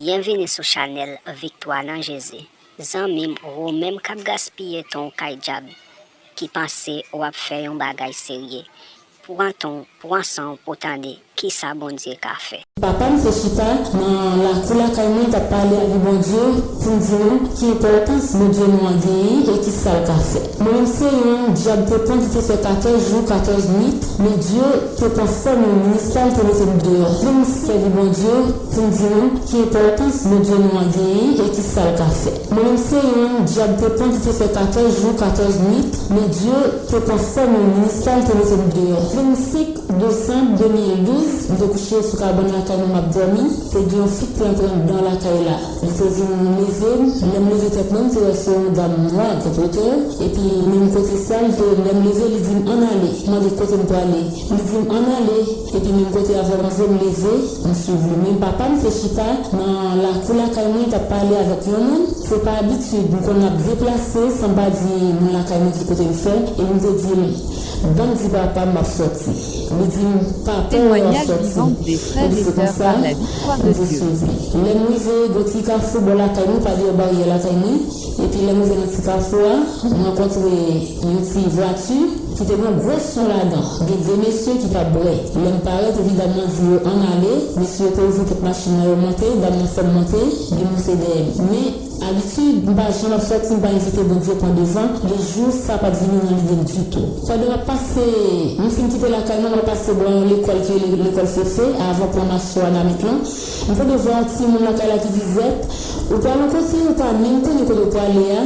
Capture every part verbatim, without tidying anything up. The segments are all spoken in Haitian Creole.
Byenvini sou chanèl Viktwa nan Jezi. Zanmi m, ou menm k ap gaspiye tan w kay dyab, ki panse w ap fè yon bagay serye, pran tan w, pran san w pou w tande kisa Bondye ka fè. Papa m te chita nan lakou lakay mwen, t ap pale avèk Bondye pou m di nou ki enpòtans Bondye nou an genyen e kisa l ka fè. Mwen menm se yon dyab te pran ki te fè katòz jou, katòz nwit, men Dye te pran fòm yon minis pa l te mete m deyò. Mwen m sèvi Bondye pou m di nou ki enpòtans Bondye nou an genyen e kisa l ka fè. Mwen menm se yon dyab te pran ki te fè katòz jou, katòz nwit, men Dye te pran fòm yon minis pa l te mete m deyò. Vennsenk desanm de mil douz, m te kouche sou kabann lakay mwen, m ap dòmi. Te gen yon fi ki te antre anndan lakay la. Li te vin leve m. Lè m leve tèt mwen, m te wè se yon dam nwa, gwo pwotè. Epi, menm kote sa, li te, lè m leve, li di m, "Ann ale." M mande kote m prale. Li di m, "Ann ale." Epi, menm kote a, vwalman m leve, m swiv li. Men papa m te chita nan lakou lakay mwen, t ap pale avèk yon moun. Se pa abitid, m konn ap deplase san m pa di moun lakay mwen ki kote m fè. Epi, m te di l, "Ban m di papa m m ap sòti." Li di m, "Papa w w ap sòti." Epi se konsa, m te swiv li. Lè m rive, gon ti kafou bò lakay mwen, pa deyò baryè lakay mwen. Epi lè m rive nan ti kafou a, m rankontre yon ti vwati ki te gen gwo son ladan. Gen de mesye ki t ap bwè. Lè m parèt, epi dam nan di yo ann ale. Mesye yo te ouvri pòt machin nan, yo monte. Dam nan fè m monte, li monte dèyè m. Men, abitid, m pa janm ap sòti, m pa envite Bondye pran devan. Lejou sa pa t vini nan lide m ditou. Pandan m ap pase, m fin kite lakay mwen, m ap pase bò yon lekòl ki rele lekòl Fefe, avan pon Mache Wanament lan. M tande vwa yon timoun lakay la ki di, "Zèt, ou pral yon kote, ou pa menm konnen kote w prale a,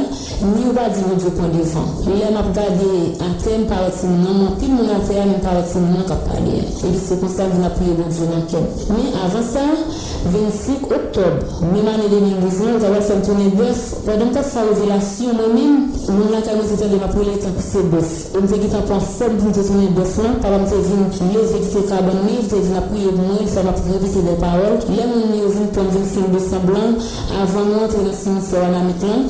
ni ou pa di Bondye pran devan." Lè m ap gade atè, m pa wè timoun nan, men anpil moun atè a, men m pa wè timoun nan k ap pale a. Epi se konsa m vin ap priye Bondye nan kè m. Men avan sa, vennsenk oktòb, menm ane de mil douz lan, yo ta pral fè m tounen bèf. Pandan m t ap fè revelasyon, mwen menm, moun lakay mwen te tande m ap rele tankou se bèf. E m te gentan pran fòm pou m te tounen bèf lan. Papa m te vin leve kite kabann li, li te vin ap priye pou mwen, li fè m ap repete de pawòl. Lè moun yo vin pran m vennsenk desanm lan, avan nou antre nan simityè Wanament lan,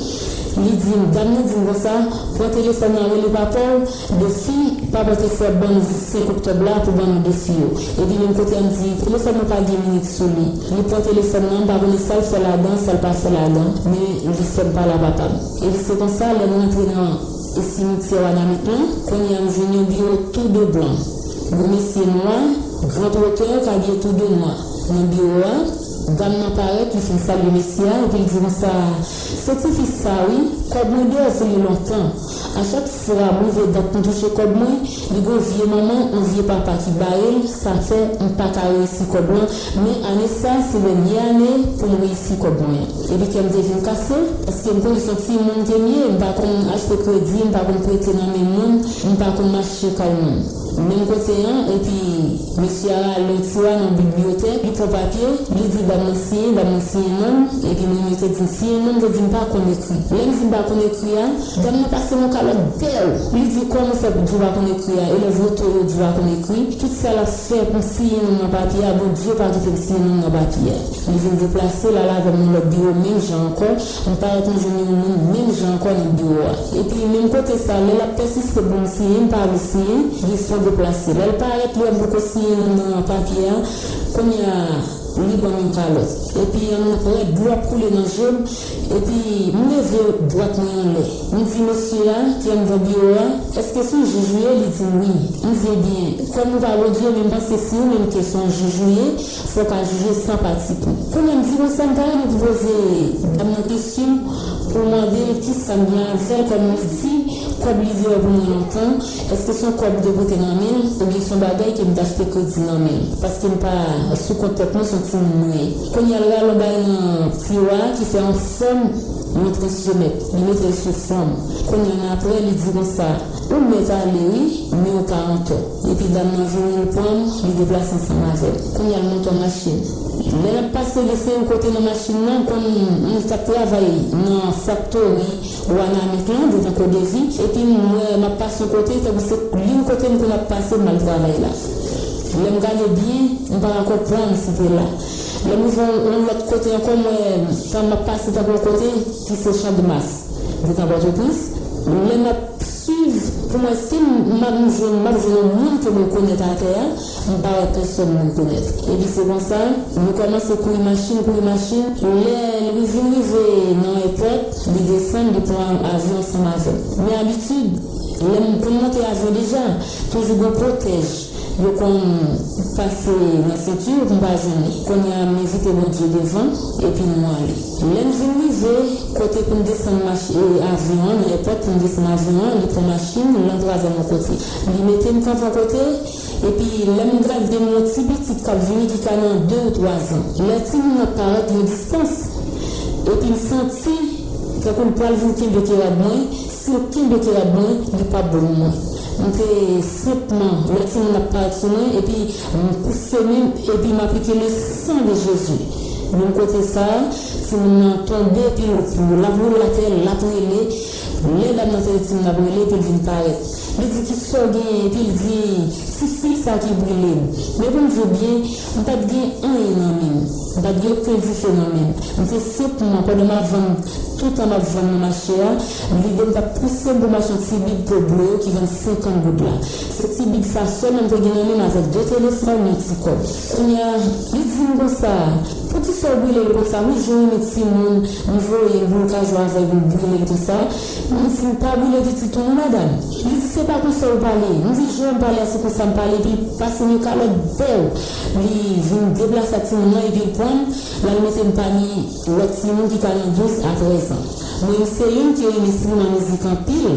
li di m, dam nan di m konsa, "Pran telefòn nan, rele papa w, defi papa w te fè ban nou senk oktòb la pou ban nou defi yo." Epi menm kote a m di, "Telefòn mwen pa gen minit sou li." Li pran telefòn nan, m pa konnen sa l fè ladan, sa l pa fè ladan, men li fè m pale a papa m. Epi se konsa, lè nou antre nan e simityè Wanament lan, kounye a m jwenn yon biwo tou de blan. Yon mesye nwa, gran pwotè, k abiye tou de nwa. Nan biwo a, dam nan parèt, li fin salye mesye a, epi l di konsa, "Se tifi sa wi, kòb mwen deyò sou li lontan. A chak fwa m rive dat pou m touche kòb mwen, li gon vye manman, yon vye papa ki bare l, sa fè m pa ka reyisi kòb lan, men ane sa, se dènye ane pou m reyisi kòb mwen an." Epi kè m te vin kase, paske m konnen se yon timoun ke m ye, m pa konn achte kredi, m pa konn prete nan men moun, m pa konn mache kay moun. Menm kote an, epi mesye a rale yon tiwa nan bibliyotèk, li pran papye, li di dam nan siyen, dam nan siyen non m, epi mwen menm yo te di m siyen non m, m te di m pa konn ekri. Lè m di m pa konn ekri a, dam nan pase m yon kalòt bèw. Li di kòman w fè pou di w pa konn ekri a, elèv woto yo di w pa konn ekri, tout sa l ap fè pou m siyen non m nan papye a, Bondye pa kite m siyen non m nan papye a. Li vin deplase, l al avè m nan lòt biwo menm jan ankò. M parèt, m jwenn yon moun menm jan ankò nan biwo a. Epi menm kote sa, lè l ap pèsiste pou m siyen, m pa vle siyen, li fè deplase. Lè l parèt, li wè m poko siyen non m nan papye a, kounye a, li ban m yon kalòt. Epi ann ap rèd, dlo ap koule nan je m. Epi m leve dwat mwen anlè. M di mesye a ki anndan biwo a, "Èske se yon jij ou ye?" Li di m wi. M di, "Ebyen, kòm ou pa Bondye, men m panse se ou menm ke se yon jij ou ye, fò w ka jije san patipri." Kounye a m di konsa, m ta renmen pou poze dam nan kesyon pou mande l kisa m gen avè l, kòm li di kòb li deyò pou mwen lontan, èske se yon kòb li te pote nan men l, oubyen se yon bagay ke m t achte kredi nan men l, paske m pa sou kont tèt mwen, se yon timoun mwen ye. Kounye a l rale yon bagay nan tiwa a ki fè yon fòm yon transfomèt, li mete l sou fòm. Kounye a, annapre, li di konsa, "Ou mèt ale wi, men ou pa antò." Epi dam nan vini, li pran m, li deplase ansanm avè m. Kounye a, l monte yon machin. Lè n ap pase de Senwo kote nan machin nan, kòm m t ap travay nan faktori Wanament lan, detan Kodevi, epi m wè m ap pase yon kote, tankou se liy kote m konn ap pase, m al travay la. Lè m gade byen, m pa ka konprann si te la. Lè m rive yon, yon lòt kote ankò, m wè tan m ap pase tankou yon kote ki se Chanmas, detan Pòtoprens. Lè m ap swiv Pou mwen, si m ap jwenn, m ap jwenn yon moun ke m rekonèt atè a, m pa wè pèsòn m rekonèt. Epi se konsa, nou kòmanse kouri machin, kouri machin. Lè l vin rive nan èpòt, li desann, li pran avyon ansanm avè m. Men abitid, lè m konn monte avyon deja, toujou gen pwotèj. Yo konn pase nan senti w pou m pa jwenn li. Kounye a, m envite Bondye devan, epi nou ale. Lè n vin rive kote pou n desann mach- e, avyon an, nan èpòt pou n desann avyon an, li pran machin, l antre avè m yon kote. Li mete m kanpe yon kote, epi lè m gade, m wè yon ti pitit k ap vini ki ka nan de ou twa zan. Lè timoun nan parèt yon distans, epi m santi tankou l pral vin kenbe ke rad mwen, si l kenbe ke rad mwen, li p ap bon pou mwen. M te senpman, lè timoun ap parèt sou mwen, epi m pouse men m, epi m aplike le sang de Jésus. Menm kote sa a, timoun nan tonbe, epi l ap woule atè, l ap rele. Lè dam nan tande timoun ap rele, epi l vin parèt. Li di, "Kisa w genyen?" Epi l di, "Ti fil sa ki brile m." Men pou m di w byen, m pa t gen anyen nan men m. M pa t gen okenn dife nan men m. M te senpman, pandan m ap vann, toutan m ap vann nan mache a, lide m t ap pouse m pou m achte yon ti bib pou dlo yo ki vann senkant goud la. Se ti bib sa sèlman m te gen nan men m avèk de telefòn, yon ti kòb. Kounye a, li di m konsa, "Poukisa w brile l konsa? Wi, jan w renmen timoun, m voye l pou l ka jwe avè l, pou l brile l konsa." M di, "M pa brile pitit ou non, madanm." Li di, "Se pa konsa w pale." M di, "Jan w pale a, se konsa m pale." Epi l pase m yon kalòt bèw. Li vin deplase ak timoun nan, epi l pran m, l al mete m pami lòt timoun ki ka nan douz a trèz an. Mwen, m se youn ki renmen enstriman mizik anpil.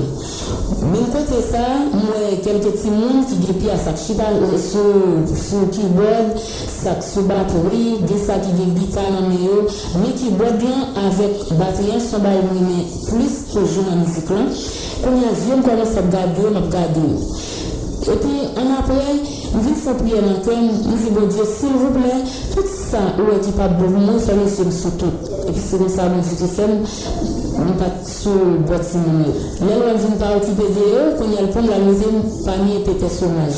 Menm kote sa a, m wè kèlke timoun ki gen pye a, sa k chita sou, sou kibòd, sa k sou batri, gen sa ki gen gita nan men yo. Men kibòd lan avèk batri an se yon bagay m renmen plis toujou nan mizik lan. Kounye a, zye m kòmanse ap gade yo, m ap gade yo. Epi, annapre, m vin fè yon priyè nan kè m, m di, "Bondye, silvouplè, tout sa ou wè ki p ap bon pou mwen, fè m eseye m sou tout." Epi se konsa Bondye te fè m, m pa t sou bò timoun yo. Lè l wè m vin pa okipe de yo, kounye a l pran m, l al mete m pami enpe pèsonaj.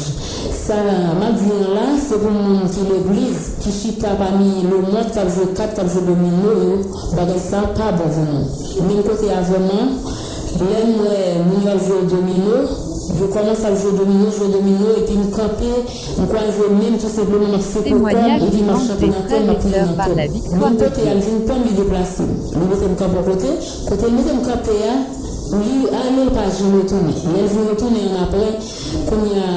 Sa m ap di an la, se pou moun ki legliz, ki chita pami lemond, k ap jwe kat, k ap jwe domino yo, bagay sa pa bon pou nou. Menm kote avè m an, lè m wè moun yo ap jwe domino, yo kòmanse ap jwe domino, jwe domino, epi m kanpe, m kwaze men m tou senpleman, m ap sekou kò m, epi m ap chante nan tè m, m ap priye nan tè m. Menm kote a l vin pran m, li deplase m. Li mete m kanpe yon kote, kote l mete m kanpe a, li ale, l pa janm retounen. Lè l vin retounen annapre, kounye a,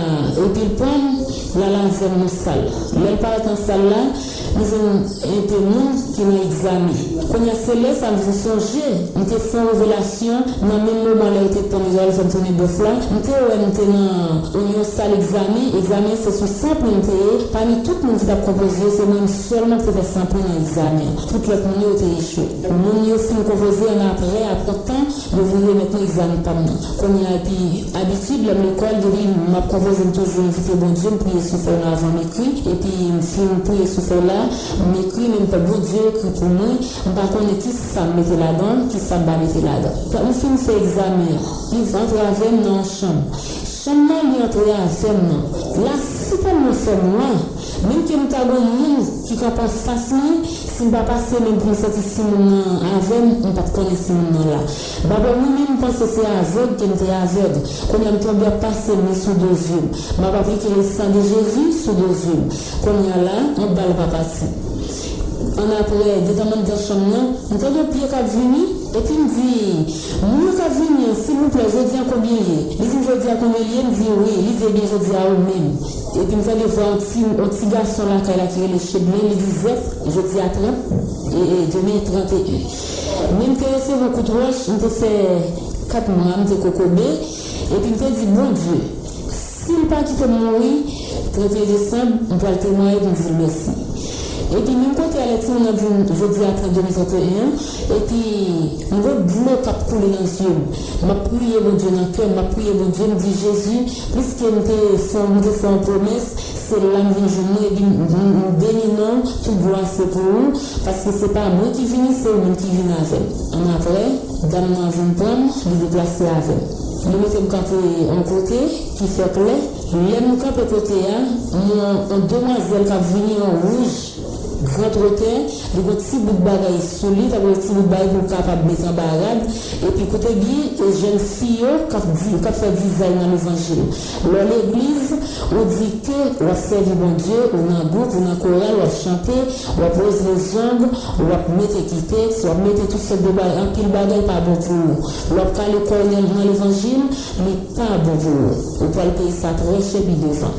epi l pran m, l al avè m nan sal. Lè l parèt nan sal la, nou jwenn enpe moun ki nan egzamen. Kounye a, se lè sa a m vin sonje, m te fè yon revelasyon nan menm moman lè yo te pran m, yo al fè m tounen bèf la. M te wè m te nan yon sal egzamen. Egzamen se sou san pwen m te ye. Pami tout moun ki t ap konpoze yo, se mwen menm sèlman ki te fè san pwen nan egzamen an. Tout lòt moun yo te echwe. Moun yo fin konpoze annapre, apre yon tan, yo vin remèt mwen egzamen pa m nan. Kounye a, epi abitid, lè m lekòl, depi m ap konpoze, m toujou envite Bondye, m priye sou fèy la avan m ekri, epi m fin priye sou fèy la, m ekri, men m fè Bondye ekri pou mwen, m pa konnen ki sa m mete ladan, ki sa m pa mete ladan. Lè m fin fè egzamen an, li antre avè m nan yon chanm. Chanm nan, li antre avè m nan. La, si tèlman fè nwa, menm ke m ta gen yon moun ki kanpe anfas mwen, si m pa pase men m pou m santi si moun nan avè m, m p ap konnen si moun nan la. Dabò, mwen menm, m panse se avèg ke m te avèg. Kounye a, m tonbe ap pase men sou do zye m. M ap aplike le sang de Jésus sou do zye m. Kounye a la, yon bal pa pati. Annapre, gentan m anndan chanm nan, m tande yon pye k ap vini, epi m di, "Moun yo k ap vini an, silvouplè, jodi a konbyen l ye?" Li di m, "Jodi a konbyen l ye?" M di, "Wi." Li di, "Ebyen, jodi a ou menm." Epi m tande vwa yon ti, yon ti gason lakay la ki rele Chedlen, li di, "Zèf, jodi a trant, e, e, demen trant e en." Men m te resevwa kout wòch, m te fè kat mwa, m te kokobe, epi m te di, "Bondye, si l pa kite m mouri, trant e en desanm, m pral temwaye pou m di l mèsi." Epi menm kote a, lè timoun nan di m, "Jodi a trant, demen trant e en an," epi m gen dlo k ap koule nan zye m. M ap priye Bondye nan kè m, m ap priye Bondye, m di, "Jezi, pliske m te fè, m te fè yon pwomès, se la m vin jwenn ou, epi m, m, m beni non w, tout glwa se pou ou, paske se pa mwen ki vini, se ou menm ki vin avè m." Annapre, dam nan vin pran m, li deplase avè m. Li mete m kanpe yon kote ki fè klè. Lè m kanpe kote a, m wè yon demwazèl k ap vini an wouj. gran twotè, li gon ti bout bagay sou li, tankou yon ti bout bagay pou l kapab met anba rad, epi kote gen e jèn fi yo k ap di, k ap fè dizay nan levanjil. Lè w legliz, ou di ke w ap sèvi Bondye, ou nan gwoup, ou nan koral, w ap chante, w ap woze lezong, w ap mete kitèks, w ap mete tout sòt de bagay, anpil bagay pa bon pou ou. W ap kale kò w nan levanjil, li pa bon pou ou. Ou pral peye sa trè chè pi devan.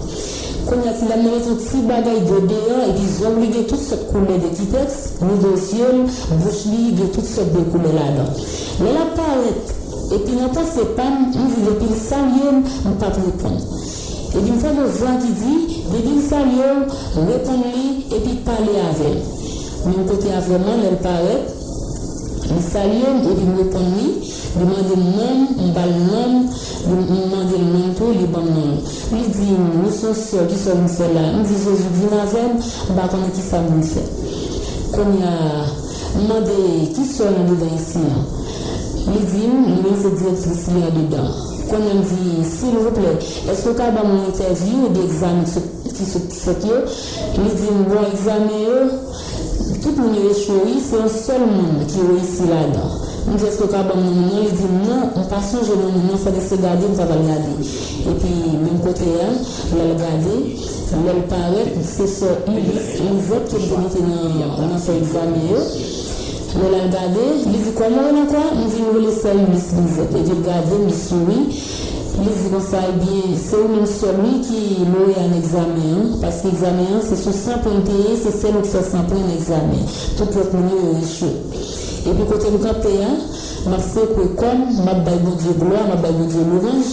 Kounye a, ti dam nan mete yon ti bagay dlo deyò, epi zong li gen tout sòt koulè de kitèks, ni de zye l, bouch li gen tout sòt de koulè ladan. Lè l ap parèt, epi nan panse pa m, m di depi l salye m, m p ap reponn. Epi m tande yon vwa ki di, depi l salye w, reponn li, epi pale avè l. Menm kote a vrèman, lè l parèt, li salye m, epi m reponn li, li mande m non m, m ba l non m, li, m mande l non l tou, li ban m non l. Li di m, ou se yon sè, kisa w vin fè la? M di, Jezi vin avè m, m pa konnen kisa m vin fè. Kounye a, m mande, kisa w nan dedan isi an? Li di m, li menm se direktris li andedan. Kounye a m di, silvouplè, èske w ka ban m yon entèvyou de egzamen ki sot, ki sot fèt yo? Li di m, bon, egzamen yo, tout moun yo echwe wi, se yon sèl moun ki reyisi ladan. M di, èske w ka ban m non moun nan? Li di m, non, m pa sonje non moun nan, fò l ese gade, m t ap al gade. Epi, menm kote a, lè l gade, lè l parèt, se sè Ulysse Lisette ke m te mete nan, nan fè egzamen yo. Lè l al gade, li di, kòman w rele ankò? M di, m rele sè Ulysse Lisette. Epi l gade m, li souri. Li di konsa, ebyen, se ou menm sèl wi ki loreya nan egzamen an, paske egzamen an, se sou san pwen m te ye, se sèl ou k fè san pwen nan egzamen. Tout lòt moun yo, yo echwe. Epi kote m kanpe a, m ap sekwe kò m, m ap bay Bondye glwa, m ap bay Bondye lwanj.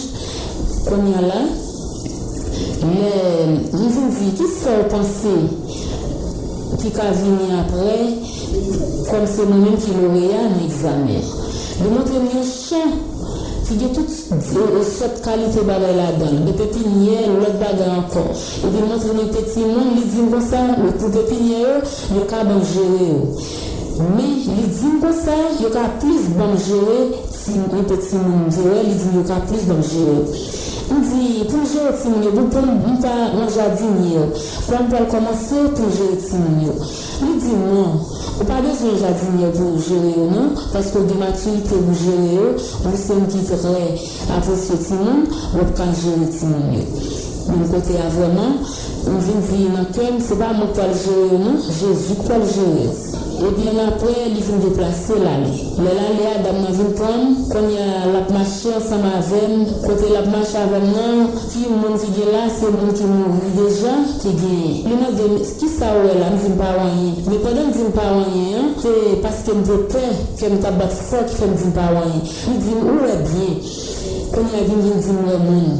Kounye a la, lè m vin di, kisa w panse ki ka vini apre, kòm se mwen menm ki loreya nan egzamen an? Li montre m yon chan ki gen tout, e, e, sòt kalite bagay ladan l. Gen pepinyè, lòt bagay ankò. Epi l montre m yon pe timoun, li di m konsa, pou pepinyè yo, yo ka ban m jere yo. Men, li di m konsa, yo ka plis ban m jere ti, yon pe timoun m te wè, li di m yo ka plis ban m jere. M di, pou m jere timoun yo, pou, pou m, m pa yon jadinyè. Kòman m pral kòmanse pou m jere timoun yo? Li di m, non, ou pa bezwen jadinyè pou w jere yo, non, paske w gen matirite pou w jere yo, ou se moun ki trè apresye timoun, w ap ka jere timoun yo. Menm kote a vrèman, m vin di nan kè m, se pa mwen k pral jere yo, non, Jezi k pral jere yo. Epi annapre, li vin deplase l ale. Lè l ale a, dam nan vin pran m, kounye a, l ap mache ansanm avè m. Kote l ap mache avè m nan, ki moun ki gen la, se moun ki mouri deja, ki genyen. Li mande m, kisa w wè la? M di, m pa wè anyen. Men pandan m di m pa wè anyen an, se paske m te pè, kè m t ap bat fò ki fè m di m pa wè anyen. Li di m, ou wè byen. Kounye a, vin, vin di m wè moun.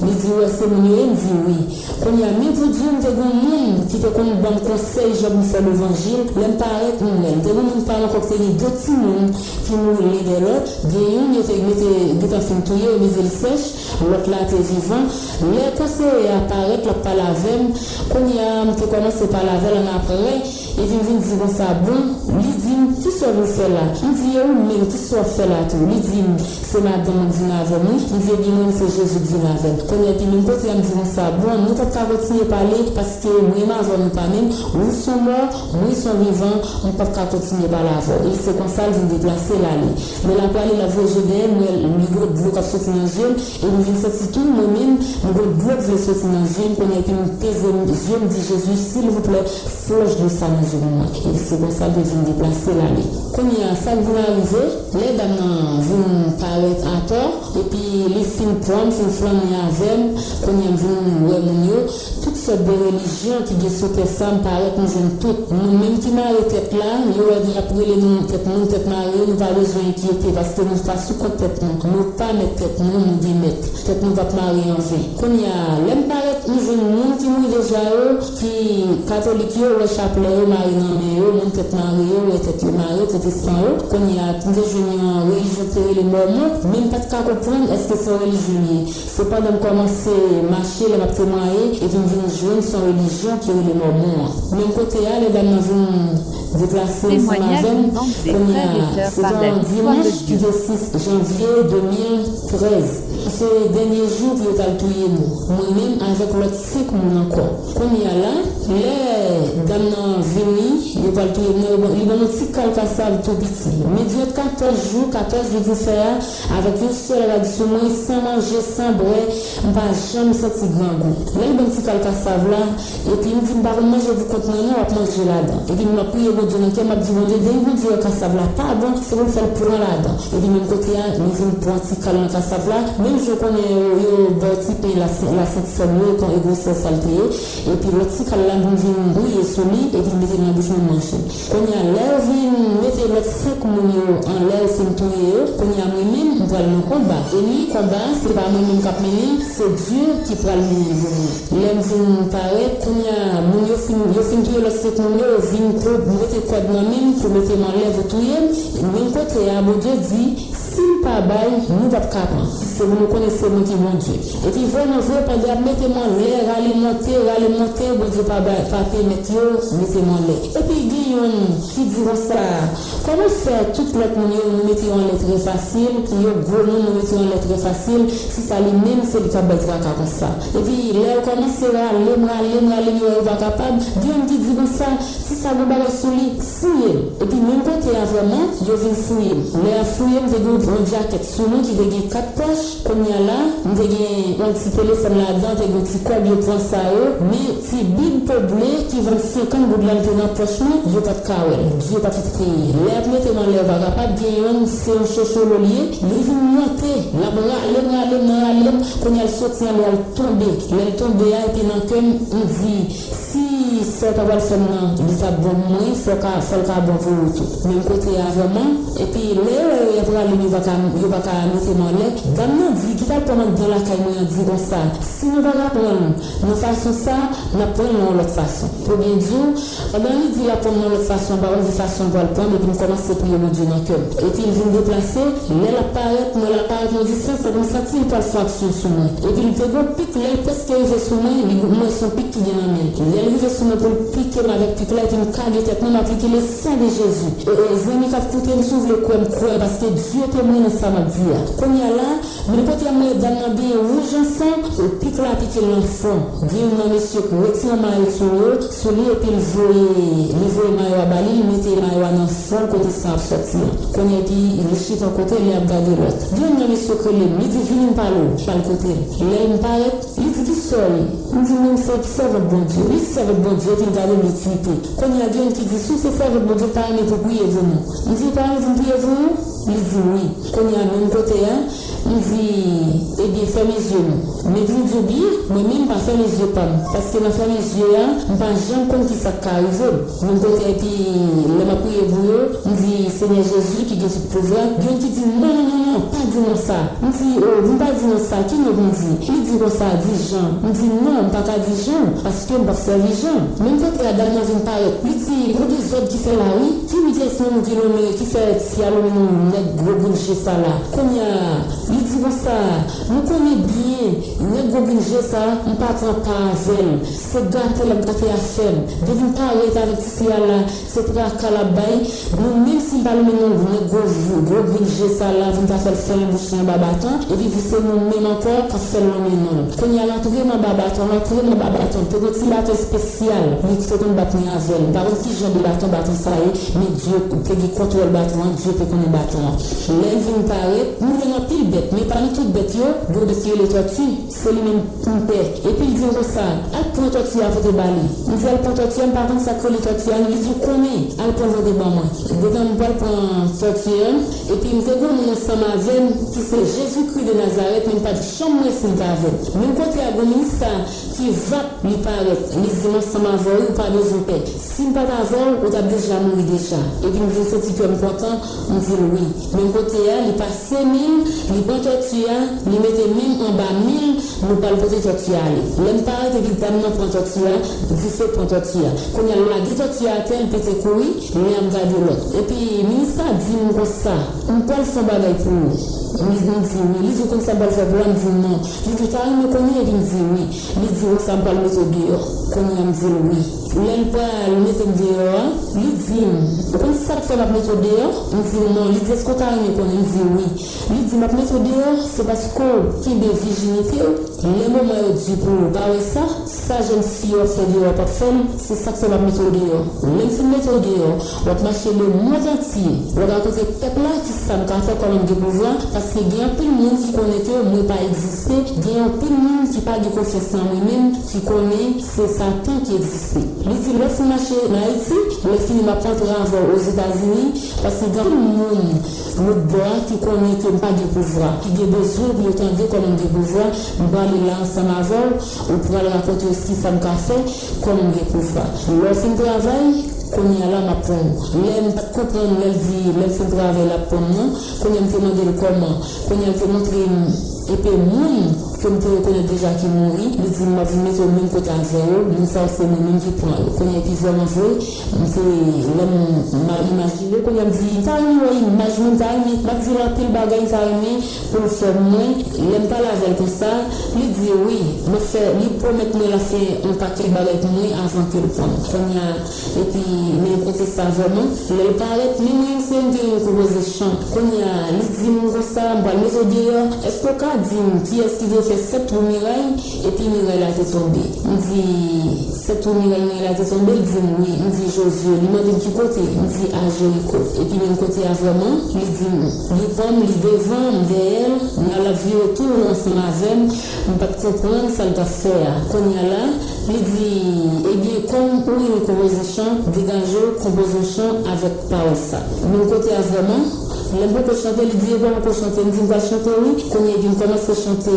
Li di, ou wè se moun yo ye? M di, wi. Kounye a, men pou di w, m te gen yon moun ki te konn ban m konsèy jan pou m fè levanjil. Lè m parèt, m wè l. M te gen yon moun pa m ankò ki te gen de timoun ki mouri len dèyè lòt. Gen youn, yo te mete, gentan fin touye, yo mete l sèch. Lòt la te vivan. Lè konseye a parèt, l ap pale avè m. Kounye a, m te kòmanse pale avè l annapre. Epi m vin di konsa, bon, li di m, kisa w vin fè la? M di, e ou menm, kisa w ap fè la tou? Li di m, se madanm mwen k vin avè m, wi. M di, ebyen, mwen, se Jezi k vin avè m. Kounye a, epi menm kote a, m di konsa, bon, nou p ap ka kontinye pale, paske mwen menm avè w, nou pa menm, ou s on mò, mwen s on vivan, m p ap ka kontinye pale avè w. E se konsa, l vin deplase l ale. Men l ap prale, l ap voye je dèyè m, m wè li gen dlo k ap soti nan je m, epi m vin santi tou, mwen menm, m gen dlo k vle soti nan je m, kounye a, epi m peze zye m, di, Jezi, silvouplè, flòch dlo sa nan je m nan. Epi se konsa l te vin deplase l ale. Kounye a, sa k vin arive, lè dam nan vin parèt atò, epi li fin pran m, fin flannen avè m, kounye a m vin wè moun yo, tout sòt de relijyon ki gen sou tè sa, m parèt, m jwenn tout. Moun menm ki mare tèt la, yo wè y ap rele nou tèt moun, tèt mare, nou pa bezwen enkyete, paske nou pa sou kont tèt nou. Nou pa mèt tèt nou, nou gen mèt. Tèt nou p ap mare anven. Kounye a, lè m parèt, m jwenn moun ki mouri deja yo, ki katolik yo, wè chaplè yo mare nan men yo, moun tèt mare yo, wè tèt yo mare, pwotestan yo. Kounye a, m te jwenn yon relijyon ki te rele mòmon, men m pa t ka konprann èske se yon relijyon li ye. Se pandan m kòmanse mache, lè m ap temwaye, epi m vin jwenn se yon relijyon ki rele mòmon an. Menm kote a, lè dam nan vin deplase ansanm avè m, kounye a, se te yon dimanch ki te sis janvye de mil trèz. Se dènye jou pou yo t al touye nou, mwen menm avèk lòt senk moun ankò. Kounye a la, lè dam nan vini, yo pral touye m nan, yo ban- li ban m yon ti kal kasav tou piti. Men diran katòz jou, katòz jou di fè a, avèk yon sèl rad sou mwen, san manje, san bwè, m pa janm santi grangou. Lè l ban m ti kal kasav la, epi m di m pa konn manje pou kont mwen non, w ap manje ladan. Epi m ap priye Bondye nan kè m, m ap di Bondye, depi Bondye wè kasav la pa bon, se pou l fè l pran ladan. Epi menm kote a, nou vin pran ti kal nan kasav la. Menm jan w konnen yo, yo ba w ti pen la, la sent sèl yo, kon e gwosè sa l te ye. Epi lòt ti kal la, m vin bouye sou li, epi m mete l nan bouch mwen, m manje. Kounye a, lè yo vin mete lòt senk moun yo anlè, yo fin touye yo, kounye a, mwen menm, m pral nan konba. E ni konba a, se pa mwen menm k ap mennen l, se Dye ki pral mennen l pou mwen. Lè m vin parèt, kounye a, moun yo fin, yo fin touye lòt senk moun yo, yo vin pou mete kòd nan men m, pou mete m anlè, pou touye m. Menm kote a, Bondye di, si l pa bay, nou p ap ka pran. Se pou nou konnen se mwen ki Bondye. Epi vrèman vre, pandan y ap mete m anlè, rale monte, rale monte, Bondye pa bay, pa pèmèt yo mete m anlè. Epi gen yonn ki di konsa, kòman fè tout lòt moun yo, nou mete yo anlè trè fasil, yo gwo moun, nou mete yo anlè trè fasil, si sa li menm, se li k ap bay traka konsa. Epi lè yo kòmanse rale m, rale m, rale m, yo wè yo pa kapab, gen yonn ki di konsa, si sa gen bagay sou li, fouye l. Epi menm kote a vrèman, yo vin fouye m. Lè y ap fouye m, te gen yon djakèt sou mwen ki te gen kat pòch. Kounye a la, m te gen yon ti telefòn ladan, te gen yon ti kòb, yo pran sa yo. Men ti bib po ble ki vann senkant goud la, l te nan pòch mwen, yo pa t ka wè l. Dye pa t kreye. Lè y ap mete m anlè, yo pa kapab, gen yonn, se yon chocholo l ye, li vin monte, l ap rale m, rale m, nan rale m, kounye a l soti anlè, l tonbe. Lè l tonbe a, epi nan kè m, m di, si sa w ta pral fè m nan, li t ap bon pou mwen, fò ka, fò l ka bon pou ou tou. Menm kote a vrèman, epi lè yo wè yo y ap rale m, yo pa ka, yo pa ka mete m anlè. Dam nan di, ki t al pran m anndan lakay mwen an, di konsa, si nou pa ka pran l nan fason sa, n ap pran l nan yon lòt fason. Pou byen di w, pandan li di l ap pran m nan lòt fason, m pa konn ki fason l pral pran m, epi m kòmanse priye Bondye nan kè m. Epi l vin deplase, lè l ap parèt, mwen l ap parèt nan distans, epi m santi l pral fè aksyon sou mwen. Epi l te gon pik, lè l prèske rive sou mwen, li, m wè se yon pik ki gen nan men l. Lè l rive sou mwen pou l pike m avèk pik la, epi m kale tèt mwen, m ap rikile san de Jezi. E, e, zanmi k ap koute m, si w vle kwè m, kwè m, paske Dye temwen nan sa m ap di a. Kounye a la, menm kote a m wè dam nan byen wouj an san, e, pik la pike l nan fwon. Gen youn nan mesye k retire mayo sou yo, sou li, epi l voye, li voye mayo a ba li, li mete mayo a nan fwon l kote san ap sòti an. Kounye a epi li chita yon kote, li ap gade lòt. Gen youn nan mesye k rele m, li di, vini m pale w, pale kote l. Lè m parèt, li di, kisa w ye? M di, mwen se sèvant Bondye. Li di, sèvant Bondye, epi l gade m, li tripe. Kounye a, gen youn ki di, si w se sèvant Bondye, w ta renmen pou priye pou nou? M di, ou pa renmen pou m priye pou ou? Li di, wi. Kounye a, menm kote a, m di, ebyen, fèmen zye nou. Men pou m di w byen, mwen menm, m pa fèmen zye pa m. Paske nan fèmen zye a, m pa janm konn ki sa k ka rive m. Menm kote a, epi lè m ap priye pou yo, m di, Senyè Jezi ki gen tout pouvwa, gen youn ki di, non, non, non, non, pa di non sa. M di, o, pou m pa di non sa, ki non pou m di? Li di konsa, di Jan. M di, non, m pa ka di Jan, paske m p ap sèvi Jan. Menm kote a, dam nan vin parèt. Li di, gon dezòd ki fè la, wi. Ki midyès nan nou ki lonmen, ki fè ti a lonmen nan nèg gwo grenn je sa la? Kounye a, li di konsa, nou konnen byen, nèg gwo grenn je sa, m pa pran pa avè l. Se gate l ap gate afè m. Depi m parèt avèk ti fi a la, se traka l ap bay. Nou, menm si m pa lonmen non nèg gwo, gwo grenn je sa la, pou m ta fè l fèmen bouch li anba baton, epi pou se nou menm ankò k ap fè l lonmen non l. Kounye a, l antre m anba baton, l antre m anba baton. Te gen ti baton espesyal, li te konn bat mwen avè l. M pa konn ki jan de baton, baton sa ye, men Dye te gen kontwòl baton an, Dye te konnen baton an. Lè l vin parèt, m wè gen anpil bèt, men pami tout bèt yo, gen yon bèt ki rele tòti, se li menm m pè. Epi l di m konsa, al pran tòti a pote ba li. M di, al pran tòti a, m pa konn sa k rele tòti a non. Li di, ou konnen, al pran l pote ban mwen. Gentan m pral pran tòti a, epi m te gen yon moun ansanm avè m ki se Jezikri de Nazarèt, men m pa t janm wè si l t avè m. Menm kote a, gen yon minista ki vap, li parèt, li di m ansanm avè w, wi, ou pa bezwen pè. Si m pa t avè w, ou t ap deja mouri deja. Epi m vin santi kè m kontan, m di l wi. Menm kote a, li pase men l, li pran tòti a, li mete men l anba men l, nou pral pote tòti a ale. Lè m parèt epi dam nan pran tòti a, dife pran tòti a. Kounye a, l lage tòti a atè, l pete kouri, men ap gade lòt. Epi minista di m konsa, m pral fè yon bagay pou ou. M di wi. Li di, ou konn sa m pral fè pou la? M di non. Li di, ou ta renmen konnen? Epi m di wi. Li di, ou sa m pral mete w deyò. Kounye a m di l wi. Lè l pral mete m deyò a, li di m, ou konn sa k fè m ap mete w deyò? M di l non. Li di, èske w ta renmen konnen? M di wi. Li di, m ap mete w deyò, se paske w kenbe vijinite w. Lè moman yo di pou ou pa wè sa, sa jèn fi yo ap fè deyò p ap fè l, se sa k fè m ap mete w deyò. Lè m fin mete w deyò, w ap mache lemonn antye, w ap rakonte pèp la kisa m ka fè kòman m gen pouvwa, paske gen anpil moun ki konnen ke mwen pa egziste, gen anpil moun ki pa gen konfyans nan mwen menm, ki konnen se Satan ki egziste. Li di, lè w fin mache nan Ayiti, lè fini m ap rantre avè w Ozetazini, paske gen anpil moun lòt bò a ki konnen ke m pa gen pouvwa, ki gen bezwen pou yo tande kòman m gen pouvwa, m prale la ansanm avè w, ou pral rakonte yo kisa m ka fè, kòman m gen pouvwa. Lè w fin travay, kounye a la m ap pran w. Lè m pa t konprann, lè l di, lè m fin travay, l ap pran m nan, kounye a m te mande l kòman. Kounye a l te montre m epe moun ke m te rekonèt deja ki mouri, li di m, m ap vin mete w menm kote avè yo, moun sa yo se mwen menm ki pran yo. Kounye a epi vrèman vre, m te, lè m, m a imajine, kounye a m di, m ta renmen wè imaj mwen, m ta renmen, m ap di l anpil bagay, m ta renmen pou l fè mwen. Lè m pale avè l konsa, li di wi, m ap fè, li pwomèt mwen l ap fè yon pakèt bagay pou mwen avan ke l pran m. Kounye a, epi, men kote sa vrèman, lè l parèt, men mwen se m te yon konpoze chan. Kounye a, li di m konsa, m pral mete w deyò, èske w ka di m kiyès ki te fè sèt twou miray, epi miray la te tonbe? M di, sèt twou miray, miray la te tonbe? L di m wi. M di, Jozye. Li mande m ki kote? M di, a Jeriko. Epi menm kote a vrèman, li di m, li pran m, li devan, m dèyè l, l ap vire tou won ansanm avè m, m pa t konprann sa l t ap fè a. Kounye a la, li di, ebyen, kòm ou renmen konpoze chan, degaje w, konpoze yon chan avèk pawòl sa. Menm kote a vrèman, lè m poko chante, li di, epa w poko chante? M di, m pral chante wi. Kounye a epi m kòmanse chante,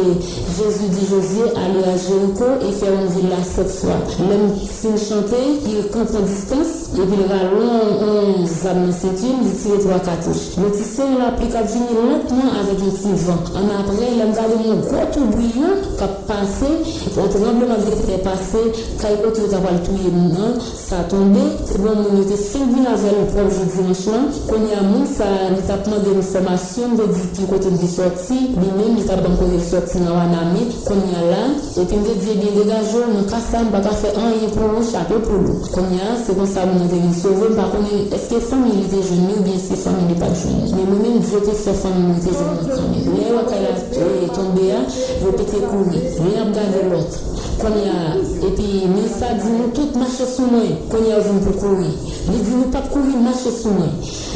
Jésus dit Josué, allez à Jéricho et faire une ville là sept fois. Lè m fin chante, li pran distans, epi l rale yon, yon zam nan senti l, li tire twa katouch. Yon ti seren lapli k ap vini lantman avèk yon ti van. Annapre, lè m gade m wè yon gwo toubriyon k ap pase, yon tranblemanntè pase, kay kote yo ta pral touye m nan, sa tonbe, se bon moun yo te fenk vin avè l pwòp jou dimanch lan. Kounye a moun sa a, li t ap mande m enfòmasyon, m te di ki kote m te sòti, li menm li t ap ban m kote l sòti nan Wanament. Kounye a la, epi m te di, ebyen, degaje w, nan ka sa a, m pa ka fè anyen pou ou, chapo poul ou. Kounye a, se konsa moun nan te vin sove m, m pa konnen èske fanmi li te jwenn li oubyen se fanmi li pa t jwenn li. Men mwen menm, Dye te fè fanmi m rete jwenn mwen kanmenm. Lè yo wè kay la, e, tonbe a, yo pete kouri. Youn ap gade lòt. Kounye a, epi minis la di nou tout mache sou mwen. Kounye a yo vin pou kouri. Li di nou p ap kouri, mache sou mwen.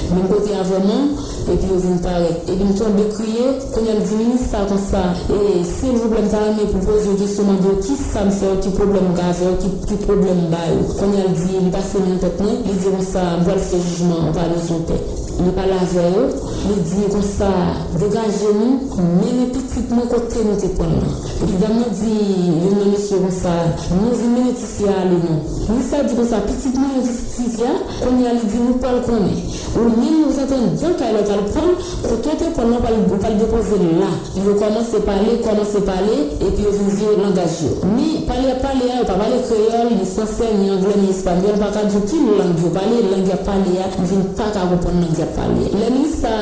Menm kote a vrèman, epi yo vin parèt. Epi m tonbe kriye, kounye a m di minis la konsa, e, silvouplè m ta renmen pou poze yo kesyon, mande yo kisa m fè yo, ki pwoblèm m gen avè yo, ki, ki pwoblèm m ba yo. Kounye a l di, li pase men nan tèt mwen, li di konsa, m pral fè jijman, ou pa bezwen pè. Li pale avè yo, li di konsa, degaje nou, mennen pitit mwen kote nou te pran l lan. Epi dam nan di youn nan mesye konsa, nou vin mennen tifi a ale non. Minis la di konsa, pitit mwen, pitit tifi a, kounye a li di nou pral konnen. Ou menm ou t antre anndan kay la, ou t al pran l, kote w te pran l lan, ou pral, ou pral depoze l la. Yo kòmanse pale, kòmanse pale, epi yo vin vire langaj yo. Men, pale y ap pale a, yo pa pale kreyòl, ni fransè, ni anglè, ni espanyòl, m pa ka di w ki lang yo pale, lang y ap pale a, m vin pa ka konprann lang y ap pale. Lè minis la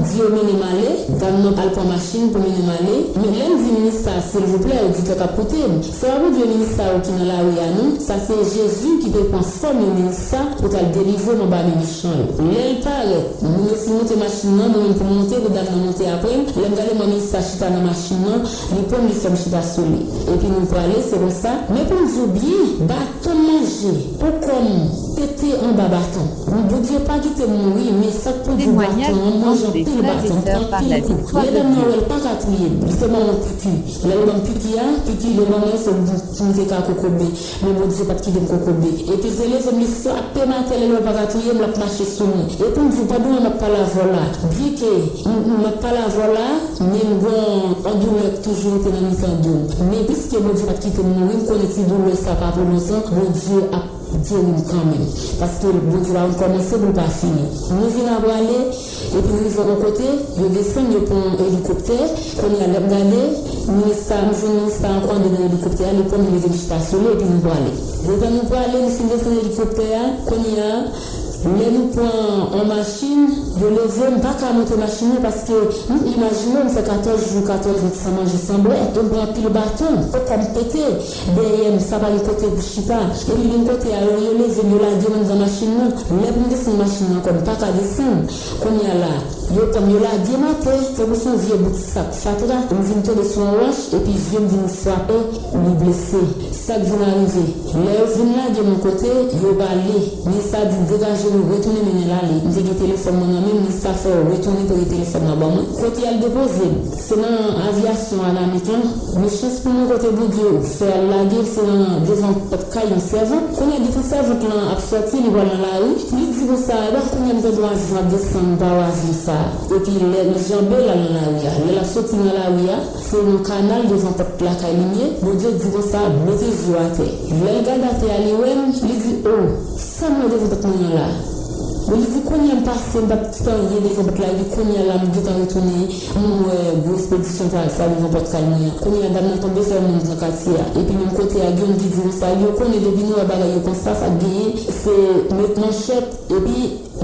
di yo mennen m ale, dam nan al pran machin pou mennen m ale, men lè m di minis la, silvouplè, oditè k ap koute m, se pa pou di yo minis la yo ki nan lari a non, sa se Jezi ki te pran fòm yon minis la pou t al delivre m anba men mechan yo. Lè l parèt, moun yo fin monte machin nan, mwen menm pou m monte, pou dam nan monte apre m. Lè m gade m wè minis la chita nan machin nan, li pran m, li fè m chita sou li. Epi nou prale, se konsa. Men pou m di w byen, baton m manje, pou kò m pete anba baton. Bondye pa kite m mouri, men sa k pou di w, baton an manje anpil baton, m pran anpil kou. Lè dam nan wè l pa ka touye m, li te ban m yon piki. Lè l ban m piki a, piki yo ban mwen, se pou m te ka kokobe. Men Bondye pa t kite m kokobe. Epi l te leve m, li frape m atè, lè l wè l pa ka touye m, l ap mache sou mwen. E pou m di w, pandan m ap pale avè w la, byenke m, m ap pale avè w la, men m gen yon doulè k toujou rete nan mitan do m. Men piske Bondye pa t kite m mouri, m konnen ti doulè sa pa pou lontan, Bondye ap geri m kanmenm. Paske Bondye pa konn kòmanse pou l pa fini. Nou vin ap prale, epi nou rive yon kote, yo desann, yo pran yon elikoptè. Kounye a, lè m gade, minis sa, m jwenn minis sa ankò anndan nan elikoptè a, li pran m, li mete m chita sou li, epi nou prale. Letan nou prale, nou fin desann elikoptè a, kounye a, lè nou pran yon machin, Yo leve m, m pa ka monte machin nan paske m imajine w, m fè katòz jou, katòz nwit san manje, san bwè. E m pran anpil baton, kò m pete, dèyè m, sa pa gen kote pou chita. Epi menm kote a, yo, yo leve m, yo lage m anndan machin nan. Lè pou m desann machin nan ankò, m pa ka desann. Kounye a la, yo pran m, yo lage m atè, tankou se yon vye bout sak fatra. M vin tonbe sou yon wòch, epi zye m vin frape, li blese. Sa k vin arive? Lè yo vin lage m yon kote, yo pale. Minis la di, "Degaje nou, retounen mennen l ale." M te gen telefòn mwen nan men m, minis la fè yo retounen prete telefòn nan ban mwen. Kote y al depoze m? Se nan avyasyon Wanament lan. Men chans pou mwen, kote Bondye fè al lage m, se nan devan pòt kay yon sèvant. Kounye a, depi sèvant lan ap sòti, li pral nan lari. Li di konsa, "E pa kounye a m tande yon avyon ap desann pa avyon sa a." Epi lè l janbe l al nan lari a. Lè l ap soti nan lari a, se nan kanal devan pòt lakay li m ye. Bondye di konsa, "Mete zye w atè." Lè l gade atè a, li wè m, li di, "O, sa m wè devan pòt mwen an la?" Men li di, "Kounye a m pase, m pa t fè anyen devan pòt la, epi kounye a la, m gentan retounen, m wè gwo espedisyon sa, sa devan pòt kay mwen an." Kounye a, dam nan tonbe fè moun nan katye a. Epi menm kote a, gen youn ki di konsa, "Yo konnen depi nou wè bagay yo konsa, sa k genyen, se met manchèt, epi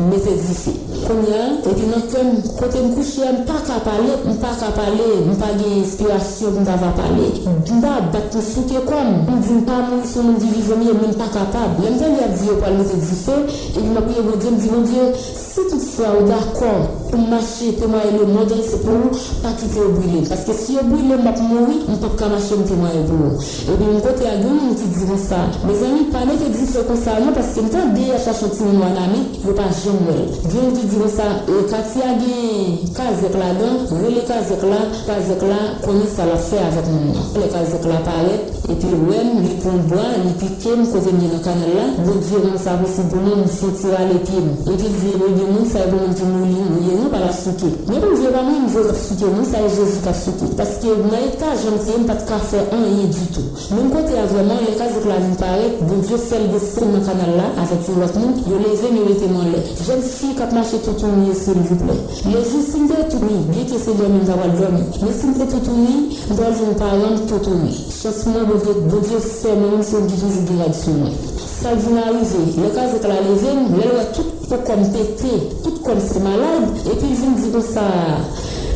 mete dife." Kounye a, epi nan kè m, kote m kouche a, m pa ka pale, m pa ka pale, m pa gen enspirasyon pou m ta va pale. M ta bat pou souke kò m. M di m pa mouri, se yon moun ki vivan m ye, men m pa kapab. Lè m tande y ap di yo pral mete dife, epi m ap priye Bondye, m di, "Bondye, si toutfwa ou dakò pou m mache temwaye lemonn antye pou ou, pa kite yo brile m. Paske si yo brile m, m ap mouri, m p ap ka mache m temwaye pou ou." Epi menm kote a, gen yon moun ki di konsa, "Mezanmi, pa mete dife konsa non, paske m tande y ap chache yon timoun Wanament, yo pa janm wè l." Gen youn ki di konsa, "E, katye a gen kazèk ladan, rele kazèk la, kazèk la konnen sa l ap fè avèk moun nan." Lè kazèk la parèt, epi l wè m, li pran bwa, li pike m kote m ye nan kanal la. Bondye rann sa posib pou mwen, m santi rale pye m. Epi l di, "Ebyen, moun sa yo pou moun ki mouri, mouri, non, pa l ap souke." Men pou m di yo pa mwen, m di yo k ap souke, moun sa yo Jezi k ap souke. Paske nan eta jan m te ye, m pa t ka fè anyen ditou. Menm kote a vrèman, lè kazèk la vin parèt, Bondye fè l desann nan kanal la avèk yon lòt moun, yo leve m, yo mete m anlè. Jèn fi k ap mache toutouni, silvouplè. Lè jou, si m te toutouni, byenke se dòmi m ta pral dòmi, men si m te toutouni, m ta pral jwenn paran m toutouni. Chans mwen, Bondye, Bondye fè mwen menm se yon ki toujou gen rad sou mwen. Sa k vin arive, lè kazèk la leve m, lè l wè tout po kò m pete, tout kò m se malad, epi l vin di konsa,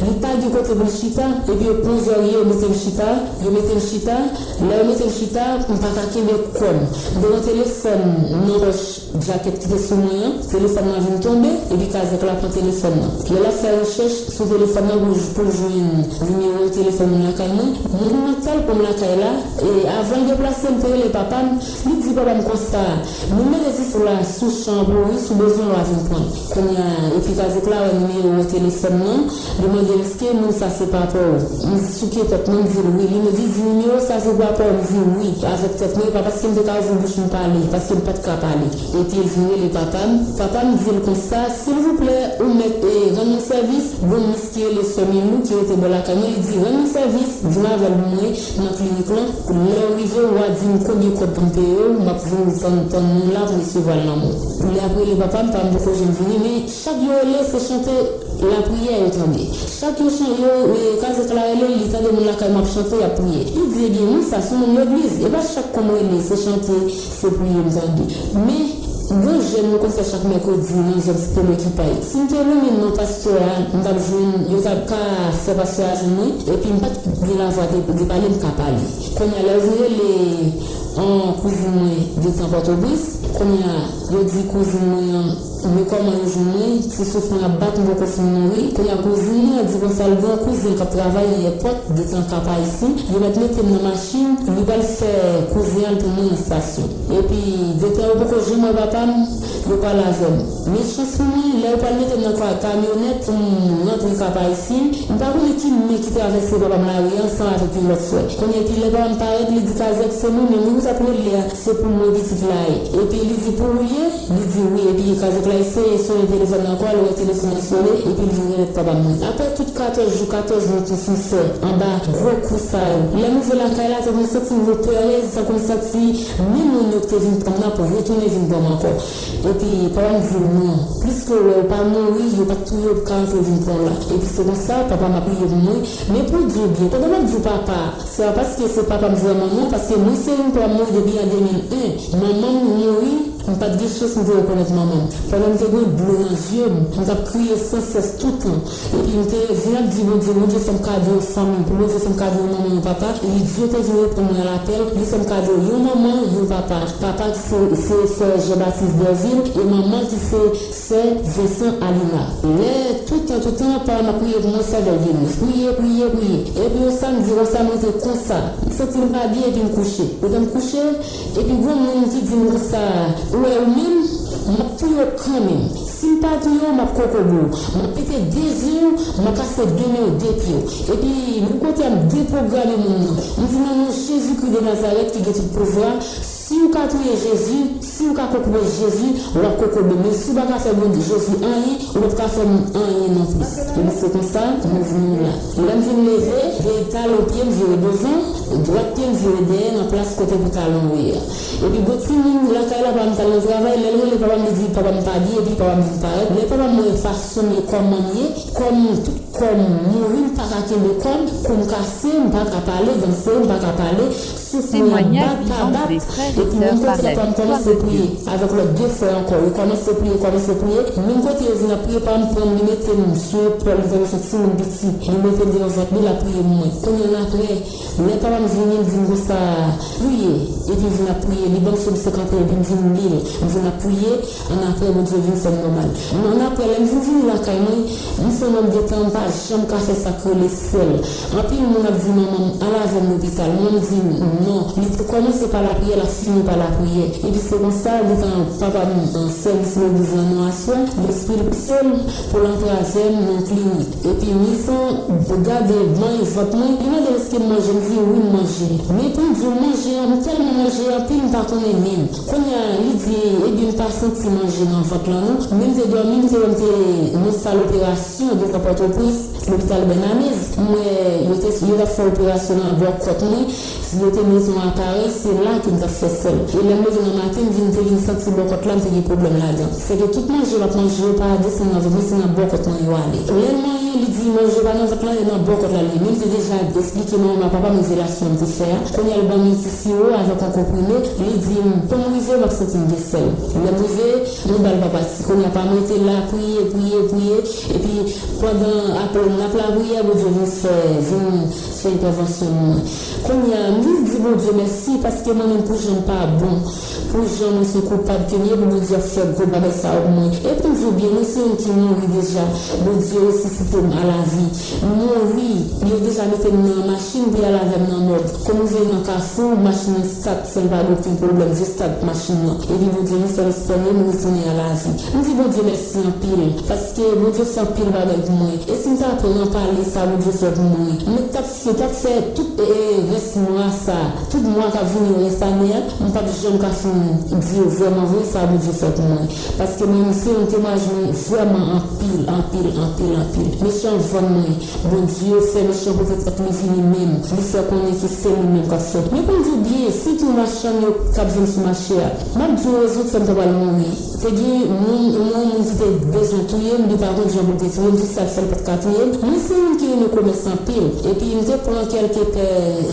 li pa gen kote pou l chita, epi yo pran zòrye, yo mete m chita, yo mete m chita, lè yo mete m chita, m pa ka kenbe kò m. M te gen telefòn nan pòch djakèt ki te sou mwen an, telefòn nan vin tonbe, epi kazèk la pran telefòn nan. Lè l ap fè rechèch sou telefòn nan pou, pou l jwenn nimewo telefòn moun lakay mwen, moun nan t al pran m lakay la, e avan l deplase, m te rele papa m, li di papa m konsa, "Nou mete dife la sou chan an pou ou wi, si w bezwen w a vin pran l." Kounye a, epi kazèk la wè nimewo telefòn nan, li mande m, "Èske moun sa se papa w?" M di, souke tèt mwen, m di l wi. Li di, "Nimewo sa se papa w?" M di wi, avèk tèt mwen, e pa paske m te ka ouvri bouch m pale, paske m pa t ka pale. Epi l vin rele papa m. Papa m di l konsa, "Silvouplè, ou mèt, e, rann mwen sèvis." Gon mis ki rele sè Milou ki rete bò lakay mwen, li di, "Rann mwen sèvis, vin avè l pou mwen nan klinik lan. Lè w rive, w a di m konbyen kòb pou m peye w, m ap vin tann, tann nou la pou resevwa l nan men w." Lè ap rele papa m, papa m poko janm vini, men chak yo rele, se chante lapriyè yo tande. Chak yo chan-, yo, e, kazèk la rele, li tande moun lakay mwen ap chante, y ap priye. Li di, "Ebyen, moun sa se yon moun legliz, e pa chak kou m rele, se chante, se priye m tande." Men, gon jèn nou konn fè chak mèkredi nan zòn Site Lokipay. Si m te renmen non pastè a, m t ap jwenn, yo t ap ka fè pastè a jwenn mwen, epi m pa t gen lavwa de, de pale, m ka pale. Kounye a, lè yo vin rele, an, kouzin mwen de tan Pòtoprens, kounye a, yo di kouzin mwen an, men kòman yo jwenn mwen, ti souf mwen ap bat, m poko fin mouri. Kounye a, kouzin mwen an di konsa, l gen yon kouzin l k ap travay nan èpòt, de tan Kap Ayisyen, yo mèt mete m nan machin, li pral fè kouzin an al pran mwen nan estasyon. Epi, de tan yo poko janm wè papa m, yo pale avè m. Men chans pou mwen, lè yo pral mete m nan ka-, kamyonèt pou m rantre Kap Ayisyen, m pa konnen ki men ki travèse papa m lari a ansanm avèk yon lòt frè. Kounye a, epi lè papa m parèt, li di, "Kazèk, se mwen menm wi ou t ap rele a, se pou mwen pitit la ye." Epi li di, "Pou ou l ye?" Li di, "Wi." Epi kazèk la eseye sonnen telefòn nan ankò, l wè telefòn nan sone, epi l vin remèt papa m mwen. Apre tout katòz jou, katòz nwit nou fin fè anba gwo kou sa yo. Lè m rive lakay la, tankou m santi m pèrèz, tankou m santi menm moun yo ki te vin pran m nan pou retounen vin pran m ankò. Epi papa m di l, "Non, pliske w wè ou pa mouri, yo pa t touye w pou ka rantre vin pran w la." Epi se konsa, papa m ap priye pou mwen. Men pou w di w byen, pandan m ap di w papa, se pa paske se papa m vrèman non, paske mwen se youn papa m mouri depi an de mil en. Manman m mouri M pa t gen chans m te rekonèt manman m. Pandan m te gen dlo nan zye m, m t ap kriye san sès toutan. Epi m te vin ap di Bondye, Bondye fè m kado yon fanmi, pou Bondye fè m kado yon manman, yon papa. Epi Dye te vin reponn mwen a lapèl, li fè m kado yon manman, yon papa. Papa ki se, se sè Jean Baptiste Derville, e manman ki se sè Vincent Alina. Lè toutan, toutan, papa m ap priye pou mwen, sè Derville. Priye, priye, priye. Epi yon samdi, yon samdi, mwen te konsa. M santi m pa byen, epi m kouche. Etan m kouche, epi gon moun ki di m konsa, ou wè ou menm, m ap touye w kanmenm. Si m pa touye w, m ap kokobe w. M ap pete de zye w, m ap kase de men w, de pye w. Epi, menm kote a, m depwograme moun nan. M di, nan non Jezikri de Nazarèt ki gen tout pouvwa, si w ka touye Jezi, si w ka kokobe Jezi, w ap kokobe m. Men si w pa ka fè Bondye Jezi anyen, ou p ap ka fè m anyen non plis. Epi se konsa, nou vini la. Lè m vin leve, de talon pye m vire devan, dwat pye m vire dèyè nan plas kote pou talon yo ye a. Epi gon timoun lakay la, papa m t al nan travay, lè l rele papa m, li di papa m pa byen, epi papa m vin parèt. Lè papa m wè fason m ye, kòman m ye, kòm tout kò m mouri, m pa ka kenbe kò m, kou m kase, m pa ka pale, danse, m pa ka pale, souf mwen ap bat, pa bat. Epi menm kote a, papa m kòmanse priye avèk lòt de frè ankò. Yo kòmanse priye, kòmanse priye. Menm kote yo vin ap priye, papa m pran m, li mete m sou epòl li, tankou se yon timoun piti. Li mete m deyò vant li, l ap priye pou mwen. Kounye a, apre, lè papa m vini, l di m konsa, priye. Epi l vin ap priye. Li ban m Sòm senkanteyen, epi m vin li l. M vin ap priye. Annapre, Bondye vin fè m nòmal. Men annapre, lè m vin vini lakay mwen, m se yon nonm de tan, m pa janm ka fè sa k rele sèl. Anpil moun ap di manman m al avè m lopital. Mwen, m di non. Li te kòmanse pa lapriyè, l ap fini pa lapriyè. Epi se konsa, gentan papa m nan sèvis legliz lan nan aswè, lespri l pouse l pou l antre avè m nan klinik. Epi Misan gade manye vant mwen, li mande m èske m manje, m di wi, m manje. Men pou m di w manje an, m tèlman manje anpil, m pa konnen menm. Kounye a, li di, ebyen, m pa santi manje nan vant lan non. Men m te dòmi, m te wè m te nan sal operasyon devan Pòtoprens, lopital Bènamez. M wè yo te, yo t ap fè operasyon nan bò kòt mwen. Yo te mete yon aparèy, se la ke m t ap fè sèl. E lè m leve nan maten, m vin, te vin santi bò kòt la, m te gen pwoblèm ladan. Sèke tout manje m ap manje yo pa desann nan vant mwen, se nan bò kòt mwen yo ale. Lè l manyen, li di manje pa nan vant lan, e nan bò kòt la l ye. Men m te deja eksplike manman m ak papa m revelasyon m te fè a. Kounye a, l ban m yon ti siwo avèk yon konprime. Li di m, pou m rive, m ap santi m gen sèl. Lè m rive, nou ba l pa pati. Kounye a, pa m rete la, priye, priye, priye. Epi, pandan apre n ap lapriyè, Bondye vin fè, vin fè entèvansyon nan mwen. Kounye a, m jis di Bondye mèsi, paske mwen menm pou jan m pa bon, pou jan mwen se koupab ke m ye, pou Bondye ap fè gwo bagay sa yo pou mwen. E pou m di w byen, mwen se youn ki mouri deja. Bondye resisite m a lavi. M mouri, yo deja mete m nan machin pou y al avè m nan mòg. Kòm m rive nan Kafou, machin nan stat, san pa gen okenn pwoblèm, je stat machin nan. Epi Bondye vin fè l sènen, m retounen a lavi. M di Bondye mèsi anpil, paske Bondye fè anpil bagay pou mwen. E si m ta pran pale sa Bondye fè pou mwen, mwen t ap, t ap fè tout, e, e, rès mwa sa, tout mwa k ap vini yo, rès ane a, m p ap janm ka fin di yo vrèman vre sa Bondye fè pou mwen. Paske mwen, m se yon temwayaj mwen vrèman anpil, anpil, anpil, anpil. Mechan vann mwen. Bondye fè mechan pwofèt sa pou li vini menm. Li fè konnen ke se li menm k ap fè. Men pou m di w byen, sitou machann yo k ap vann sou mache a. M ap di w rezon k fè m ta pral mouri. Te gen moun, yon moun ki te bezwen touye m, li pa konn jan pou l te touye m, se sa k fè l pa t ka touye m. Mwen se youn ki renmen komès anpil. Epi m te pran kèlke pè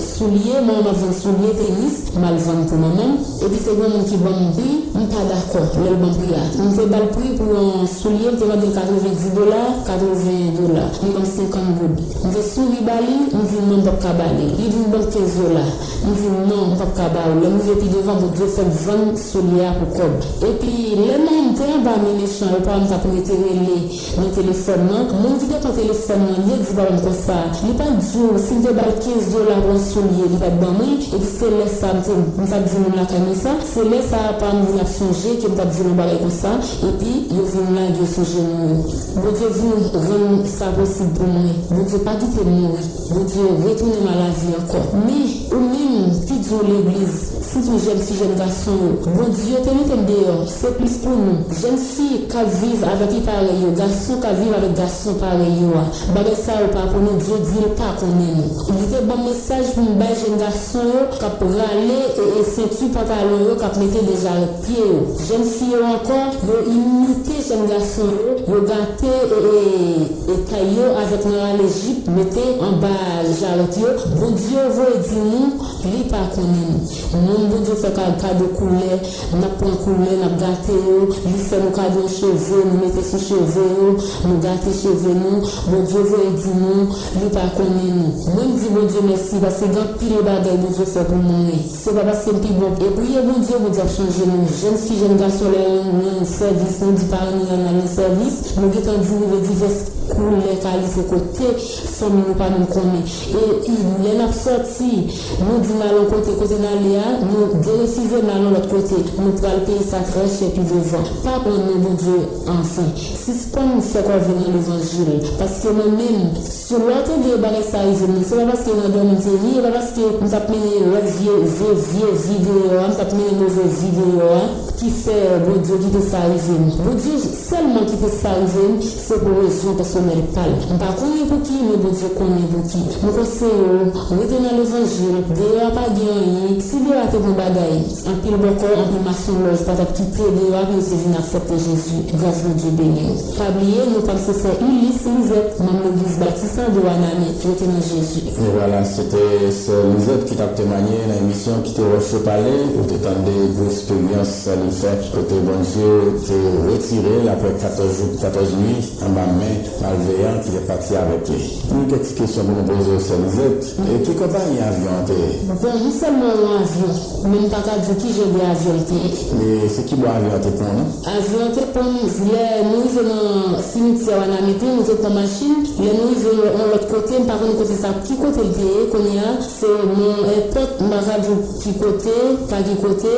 soulye, manman m ap vann soulye, tenis, m al vann pou manman m. Epi te gen moun ki ban m pri, m pa dakò lè l ban m pri a. M te ba l pri pou yon soulye, m te mande l katrevenndis dola, katreven dola. Li ban m senkant goud. M te souri ba li, m di non, m p ap ka ba li. Li di m ban m kenz dola. M di non, m p ap ka ba ou. Lè m rive pi devan, Bondye fè m vann soulye a pou kòb. Epi, lè manman m te anba men mechan yo, papa m t ap rete rele nan telefòn nan. Moun ki te pran telefòn nan, li te di papa m konsa, li pa t di w si m te ba l kenz dola pou yon soulye, li pa t ban mwen. Epi se lè sa a m te, m t ap di moun lakay mwen sa. Se lè sa a papa m vin ap sonje ke m t ap di l yon bagay konsa. Epi yo vin lage yo sou jenou yo. Bondye vin rann sa posib pou mwen. Bondye pa kite m mouri. Bondye retounen m a lavi ankò. Men, ou menm ki di w legliz, sitou jèn fi, jèn gason yo, Bondye te mete m deyò, se plis pou nou. Jèn fi k ap viv avèk fi parèy yo, gason k ap viv avèk gason parèy yo a. Bagay sa yo pa pou nou, Dye di l pa konnen nou. Li te ban m mesaj pou m bay jèn gason yo k ap rale e, e senti pantalon yo, k ap mete de jarèt pye yo. Jèn fi yo ankò, yo imite jèn gason yo, yo gate e, e, e tay yo avèk nan rale jip, mete anba jarèt yo. Bondye voye di nou, Li pa konnen nou. Moun Bondye fè ka- kado koulè, n ap pran koulè, n ap gate yo, li fè nou kado cheve, nou mete sou cheve yo, nou gate cheve nou, Bondye voye di nou, li pa konnen nou. Mwen m di Bondye mèsi paske gen anpil bagay Bondye fè pou mwen. Se pa paske m pi bon. E priye Bondye, Bondye ap chanje nou. Jèn fi, jèn gason, lè nou nan sèvis, nou di paran nou y al nan sèvis, nou gentan di rive divès koulè, kalite, kote fanmi nou pa menm konnen. E lè n ap sòti, nou di n al yon kote, kote n ale a, nou derefize n al yon lòt kote. Nou pral peye sa trè chè pi devan. Pa pran non Bondye anven. Sispann fè kòve nan levanjil. Paske mwen menm, si lè w tande bagay sa rive m nan, se pa paske nan dòmi m te ye, e pa paske m t ap mennen lòt vye, vye, vye vi deyò a, m t ap mennen move vi deyò a, ki fè Bondye kite sa rive m. Bondye sèlman kite sa rive m, se pou rezon pèsonèl pa l. M pa konnen pou ki, men Bondye konnen pou ki. M konseye w, rete nan levanjil, deyò a pa gen anyen. Si deyò a te gen bagay, anpil bòkò, anpil masonlòj pa t ap kite deyò a pou yo te vin aksepte Jezi. Gras Bondye beni w. Pa bliye, nou pa m se sè Ulysse Lisette, manm legliz Batis an de Wanament. Rete nan Jezi. E vwala, se te sè Lisette ki t ap temwanye nan emisyon Kite Wòch yo Pale. Ou te tande gwo esperyans li fè kote Bondye te retire l apre katòz jou, katòz nwi anba men malveyan ki te pati avèk li. Nou gen ti kesyon pou nou poze w, sè Lisette. E ki konpayi avyon an te ye? Bon, m sèlman yon avyon, men m pa ka di w ki jan de avyon l te ye. E se ki bò avyon an te pran w lan? Avyon an te pran m, lè nou rive nan simityè Wanament lan, nou te pran machin. Lè nou rive yon lòt kote, m pa konn kote sa, ki kote l te ye, kounye a, se nan èpòt, m pa ka di w ki kote, pa ki kote,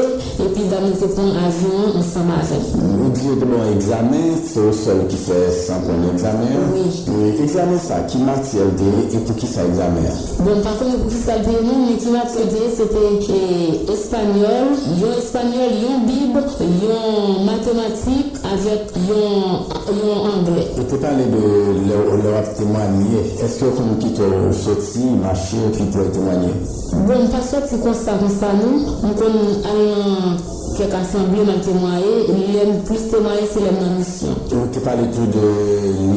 epi dam nan te pran avyon an ansanm avè m. Ou di yo te ba w egzamen, se ou sèl ki fè san pran egzamen an? Wi. E egzamen sa, ki matyè l te ye e pou ki sa egzamen an? Bon, m pa konnen pou ki sa l te ye non, men ki matyè l te ye, se te, e, espanyòl, yon espanyòl, yon bib, yon matematik, avèk yon, yon anglè. Ou te pale de lè, lè w ap temwanye. Èske yo konn kite w soti, mache, epi pou w temwanye? Bon, m pa soti konsa, konsa, non. M konn al nan kèk asanble, m al temwaye. Lè m plis temwaye, se lè m nan misyon. Ou te pale tou de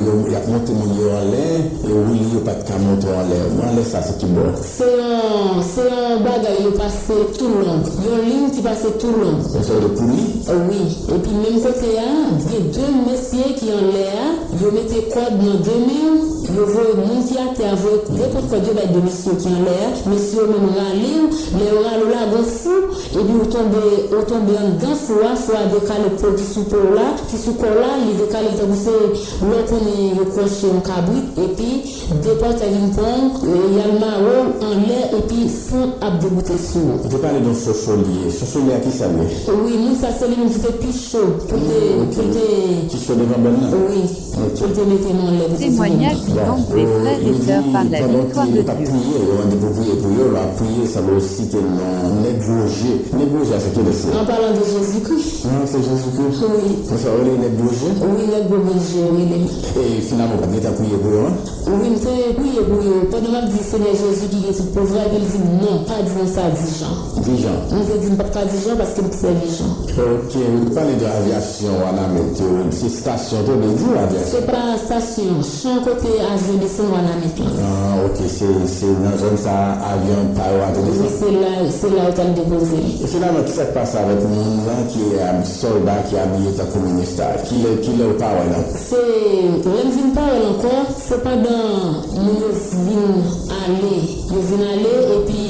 yo, y ap monte moun yo anlè, e wi, yo pa t ka monte w anlè. Anlè sa, se ki bò? Se yon, se yon bagay yo pase toulong. Yon liy ki pase toulong. Yon sòt de pouli? Wi. Epi menm kote a, gen de mesye ki anlè a, yo mete kòd nan de men yo, yo voye moun ki atè a, voye nenpòt kòd yo bay de mesye ki anlè a, mesye yo menm rale w, lè yo rale w la, gon fou, epi ou tonbe, ou tonbe anndan fou a, fou a dekale po ki sou po w la, ki sou kò w la, li dekale tankou se lè w konnen yo kwoche yon kabrit, epi depòtè vin pran w, e, y al mare w anlè, epi san ap deboute sou ou. Ou te pale de yon sosolye. Sosolye a, ki sa l ye? Wi, moun sa se li menm ki te pi cho pou te, pou te. Ki cho devan bòn nan? Wi, pou te mete m anlè, pou te di m. Bon, yo di pandan ke yo t ap priye, yo mande pou priye pou yo, lè w ap priye, sanble w site non Nèg Woje. Nèg Woje a, se kilès li ye? An palan de Jezikri. Non, se Jezikri. Wi. Konsa yo rele Nèg Woje? Wi, Nèg Woje yo rele m. E finalman, ou pa t gentan priye pou yo, non? Wi, m te priye pou yo. Pandan m ap di Senyè Jezi ki gen tout pouvwa, epi l di m, "Non, pa di yon sa, di Jan." Di Jan. M te di m p ap ka di Jan paske m t sèvi Jan. Ok, ou te pale de avyasyon Wanament yo, se estasyon te vle di avyasyon? Se pa estasyon, chan kote avyon desann Wanament lan. Ah, ok, se, se nan zòn sa avyon pa yo a te desann? Wi, se la, se la yo t al depoze l. E finalman, ki sa k pase avèk moun lan ki, e, sòlda ki abiye tankou minis la? Kilè, kilè ou pa wè l ankò? Se, lè m vin pa wè l ankò, se pandan moun yo vin ale. Yo vin ale, epi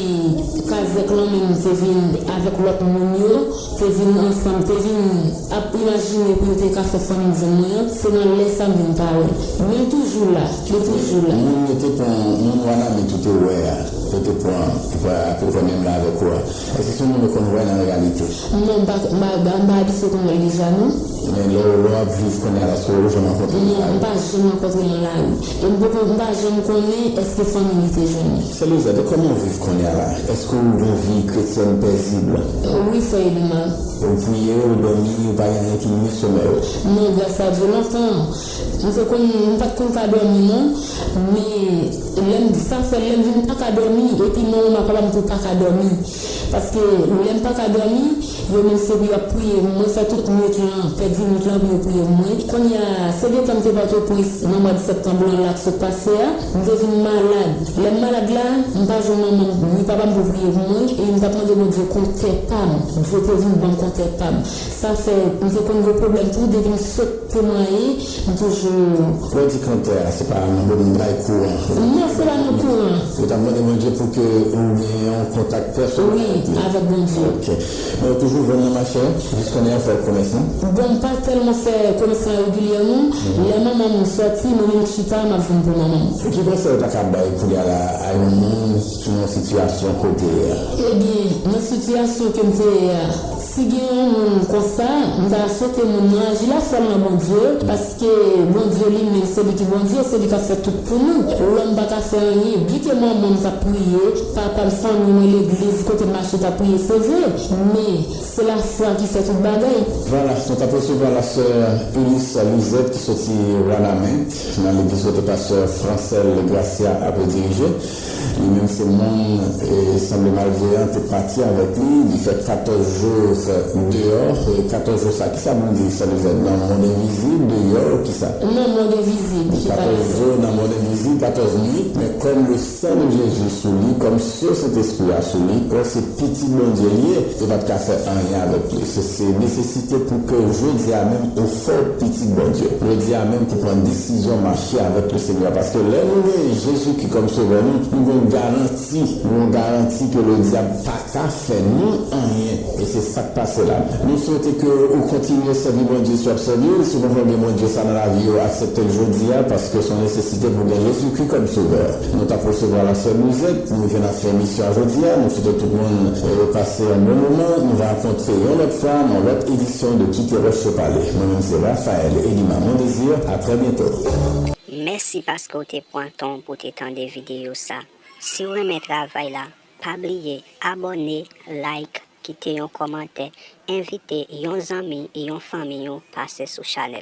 kazèk lan menm te vin avèk lòt moun yo, te vin ansanm, te vin ap imajine pou yo te ka fè fanmi m jwenn mwen an, se nan lè sa m vin pa wè l. Men l toujou la, li toujou la. Moun yo te pran, moun Wanament ou te wè a, yo te pran, ki pa apeprè menm lè avèk ou a, èske se yon moun ou konn wè nan reyalite? Non, m pa, m pa, m pa abitye konn wè l deja, non. Men lè w, lè w ap viv kounye a la, èske w janm rankontre l nan lari? Non, m pa janm rankontre l nan lari. E m poko, m pa janm konnen èske fanmi li te jwenn li. Sè Lizèt, e kòman w viv kounye a la? Èske w gen yon vi kretyèn pezib? Wi, frè Elimar. Ou priye, ou dòmi, ou pa gen anyen ki mine somèy ou? Non, gras a Dye, lontan, m te konn, m pa t konn ka dòmi, non. Men, lè m, sa fè lè m vin pa ka dòmi, epi manman m ak papa m tou pa ka dòmi. Paske lè m pa ka dòmi, Yo menm se pou y ap priye pou mwen, fè tout nwit lan, fè dis nwit lan pou yo priye pou mwen. Kounye a, se detan m te Pòtoprens nan mwa de septanm lan la k sot pase a, m te vin malad. Lè m malad la, m pa jwenn manman m ni papa m pou priye pou mwen, e m t ap mande Bondye kontè pa m. Bondye te vin ban m kontè pa m. Sa fè, m te konn gen pwoblèm tou, depi m sot temwaye, m toujou. Lè w di kontè a, se pa nan domèn bay kouran. Non, se pa nan kouran. Ou t ap mande Bondye pou ke ou gen yon kontak pèsonèl avèk li. Wi, avèk Bondye. Ok. Men ou toujou vann nan mache a? Jis kounye a w fè komès lan? Bon, m pa tèlman fè komès lan regilyèman. Lè manman m sòti, mwen menm m chita, m ap vann pou manman m. Ki konsèy ou ta ka bay kounye a la a yon moun ki nan sitiyasyon kote a? Ebyen, nan sitiyasyon ke m te ye a, si gen yon moun konsa, m ta swete moun nan aji lafwa l nan Bondye, paske Bondye li menm, se li ki Bondye, se li k ap fè tout pou nou. Lòm pa ka fè anyen. Byen ke manman m t ap priye, papa m, fanmi mwen, legliz, kote m mache t ap priye, se vre, men se lafwa ki fè tout bagay. Vwala, nou t ap resevwa la sè Eunice Lisette ki soti Wanament, nan legliz kote pastè Francel Gracia ap dirije. Li menm se moun, e, sanble malveyan te pati avèk li. Li fè katòz jou deyò. E katòz jou sa, kisa Bondye sa li fè nan mond envizib, deyò, kisa? Nan mond envizib, ki pa la. Katòz jou nan mond envizib, katòz nwit, men kòm le san de Jezi sou li, kòm se Sentespri a sou li, kòm se pitit Bondye li ye, yo pa t ka fè anyen avèk li. Se, se nesesite pou ke jodi a menm ou fè w pitit Bondye. Jodi a menm pou pran desizyon mache avèk le Senyè. Paske lè nou gen Jezikri kòm sovè nou, nou gen yon garanti. Nou gen yon garanti ke le dyab pa ka fè nou anyen. E se sa k pase la. Nou swete ke ou kontinye sèvi Bondye si w ap sèvi l. Si w pa gen Bondye sa nan lavi w, aksepte l jodi a, paske se yon nesesite pou w gen Jezikri kòm sovè. Nou t ap resevwa la sè Lizèt, nou vin ap fè misyon a jodi a. Nou swete tout moun, e, pase yon bon moman. Nou va rankontre yon lòt fwa nan yon lòt edisyon de Kite Wòch yo pale. Mwen menm se Raphaël Elima Mondésir. A trè byento. Mèsi paske w te pran tan w pou w te tande videyo sa. Si w renmen travay la, pa bliye abòne, like, kite yon kòmantè, envite yon zanmi, yon fanmi w pase sou chanèl.